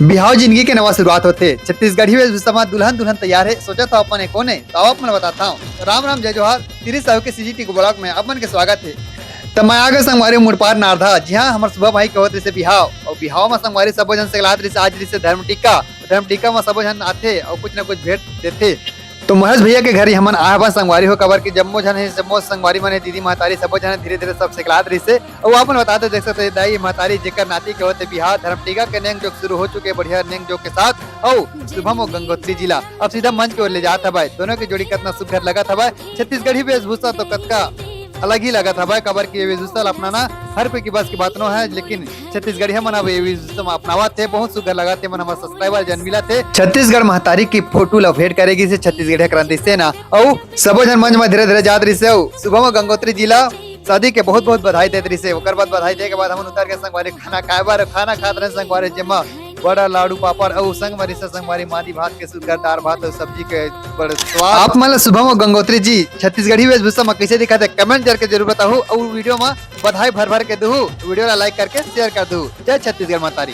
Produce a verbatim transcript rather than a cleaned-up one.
बिहाव जिंदगी के नवा शुरुआत होथे। छत्तीसगढ़ी वेशभूषा म दुल्हन दुल्हन तैयार हे। सोचत हव अपन ए कोन ए? त आओ आप मन ल बताथव। राम राम, जय जोहार। तिरिस साहू के सीजीटी को ब्लॉग में आप मन के स्वागत हे। त मैं आ गे संगवारी मुड़पार नारधा, जिहां हमर सुभा माई के होत रहिसे बिहाव। अउ बिहाव म संगवारी सबो झन सेकलात रहिसे, आज रहिसे धर्म टीका। धर्म टीका म सबो झन आथे अउ कुछ न कुछ भेंट देथे। तो महेश भैया के घर हमन आए हवन संगवारी हो, काबर कि जम्मो झन हे, जम्मो संगवारी मन हे, दीदी महतारी सबो झन धीरे धीरे सब सेकलात रहिसे। अउ आप मन बता दे, देख सकते हे दाई महतारी जेकर नाती के होथे बिहाव, धर्म टीका के नेंग जोग शुरू हो चुके, बढ़िया नेंग जोग के साथ। अउ शुभम अउ गंगोत्री जी ला अब सीधा मंच के ओर ले जात हवय। दोनों के जोड़ी कतना सुघर लगत हवय। छत्तीसगढ़ी वेशभूषा तो कतका अलग ही लगत हवय, काबर कि ये वेशभूषा ला अपनाना हर कोई के बस की बात नो है, लेकिन छत्तीसगढ़िया मन अब ये वेशभूषा ला अपनावत हे, बहुत सुघर लगत हे। मन हमर सब्सक्राइबर जन मिलत हे। छत्तीसगढ़ महतारी की फोटो ला भेंट करे गिस हे छत्तीसगढ़िया क्रांति सेना। अउ सबो झन मंच में धीरे धीरे जात रहिसे। अउ शुभम गंगोत्री जी ला शादी के बहुत बहुत बधाई देत रहिसे। ओकर बाद बधाई दे के बाद हमन उतर के संगवारी खाना खाए बर, खाना खात रहे संगवारी, जेमा बड़ा, लाडू, पापड़ अउ संगवारी से संगवारी मानी भात के सुघर दार भात अउ सब्जी के बड़ स्वाद। आप मन ला शुभम अउ गंगोत्री जी छत्तीसगढ़ी वेशभूषा म कइसे दिखत हे, कमेंट करके जरूर बताहू। अउ वीडियो म बधाई भर भर के दुहू, वीडियो ला लाइक करके शेयर कर दुहू। जय छत्तीसगढ़ महतारी।